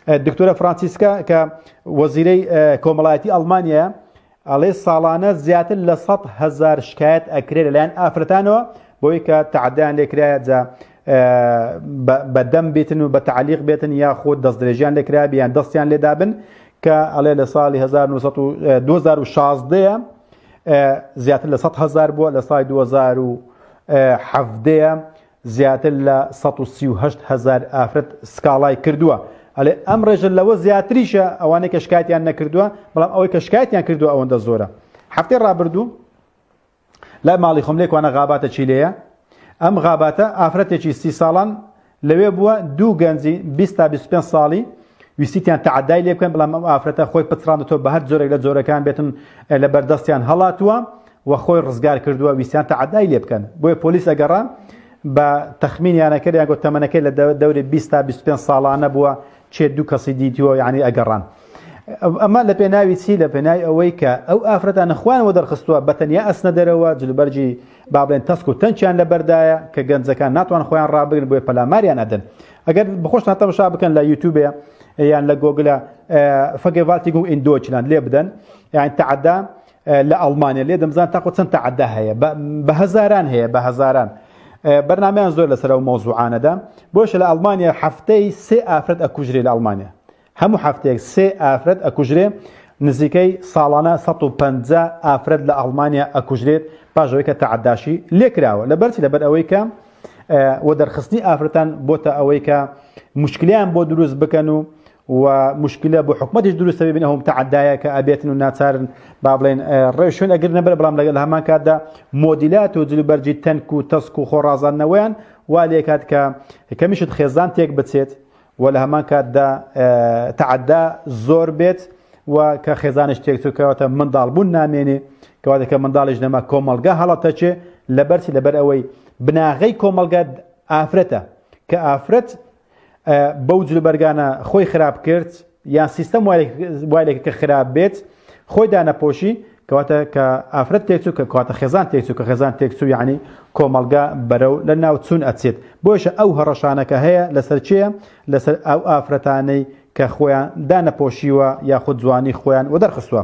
دکتۆرە فرانسیسکا کە وەزیرەی کۆمەڵایەتی ئەڵمانیا ئەڵێ ساڵانە زیاتر لە 100 هزار شکایەت ئەکرێ لەلایەن ئافرەتانەوە بۆی کە تەعدایان لێکرایە جا بە دەم بێتن و بە تعلیق بێتن یاخود دەستدرێژیان لێکرابی یان دەستیان لێدابن کە ئەڵێ لە ساڵی 2016 زیاتر لە 100 هزار بووە لە ساڵی 2017 زیاتر لە 138 هزار ئافرەت سکاڵای کردووە. ئەڵێ ئەم ڕێژە لەوە زیاتریشە ئەوانەی کە شکایەتیان نەکردووە، بەڵام ئەوەی کە شکایەتیان کردووە ئەوەندە زۆرە. هەفتەی ڕابردوو لای ماڵی خۆم لێکوانە غاباتە چی لێیە؟ ئەم غاباتە ئافرەتێکی سی ساڵان لەوێ بووە دوو گەنجی 20 تا 25 ساڵی ویستیان تەعەدای لێ بکەن بەڵام ئەم ئافرەتە خۆی پچڕاندەوە بە هەر جۆرێک لە جۆرەکان بێتن لە بەردەستیان هەڵاتووە و خۆی ڕزگار کردووە ویستیان تەعەدای لێ بکەن بۆیە پۆلیس ئەگەڕا بە تەخمینیانە کرد یان گوت تەمەنەکەی لە دەوری 20 تا 25 ساڵانە بووە چێ دوو کەسی دیتووە یعنی ئەگەڕان ئەمە لە پێناوی چی لە پێناوی ئەوەی کە ئەو ئافرەتانە خۆیان وە دەرخستووە بە تەنیا ئەسنە دەرەوە جلوبەرگی با بڵێن تەسک و تەنکیان لەبەردایە کە گەنجەکان ناتوان خۆیان ڕابگرن بۆیە پەلاماریان ئەدەن ئەگەر بخۆشتان تەمەشا بکەن لە یوتیوبێ یان لە گۆگلە Vergewaltigung in Deutschland لێ بدەن یان تەعەدا لە ئەڵمانیا لێ دەمزان تاخۆ چەند تەعەدا هەیە بە هەزاران هەیە بە هەزاران بەرنامیان زۆر لەسەر ئەو مەوزوعانەدا بۆشە لە ئەڵمانیا هەفتەی سێ ئافرەت ئەکوژرێ لە ئەڵمانیا هەموو هەفتەیەک سێ ئافرەت ئەکوژرێ، نزیکەی ساڵانە 150 ئافرەت لە ئەڵمانیا ئەکوژرێت پاش ئەوەی کە تەعەداشی لێکراوە. لەبەرچی؟ لەبەر ئەوەی کە وەدەرخستنی ئافرەتان بۆتە ئەوەی کە مشکلیان بۆ دروست بکەن و و مشکلە بۆ حکومەتیش دروستە ببین ئەوم تەعەدایە کە ئەبێتن و ناچارن با بڵێن ڕێوشوێن ئەگرنە بەر بەڵام لەگەڵ هەمان کاتدا مۆدیلات و جلوبەرگی تەنک و تەسک و خۆڕازاندنەوەیان وا لێکات کە کەمیشت خێزان تێک بچێت و لە هەمان کاتدا تەعەدا زۆر بێت و کە خێزانش تێکچوو کەواتە منداڵ بوون نامێنێ کەواتە کە منداڵیش نەما کۆمەڵگا هەڵەتەچێ لەبەرچی لەبەر ئەوەی بناغەی کۆمەڵگا ئافرەتە کە ئافرەت بەو جلوبەرگانە خۆی خراپ کرد یان سیستەم وای لێکرد کە خراپ بێت خۆی دانەپۆشی کەواتە کە ئافرەت تێکچوو کە کەواتە خێزان تێکچوو کە خێزان تێکچوو یعنی کۆمەڵگا بەرەو لە ناوچوون ئەچێت بۆیشە ئەو هەڕەشانە کە هەیە لەسەر چێە لەسەر ئەو ئافرەتانەی کە خۆیان دانەپۆشیوە یاخود جوانی خۆیان وەدەرخستووە.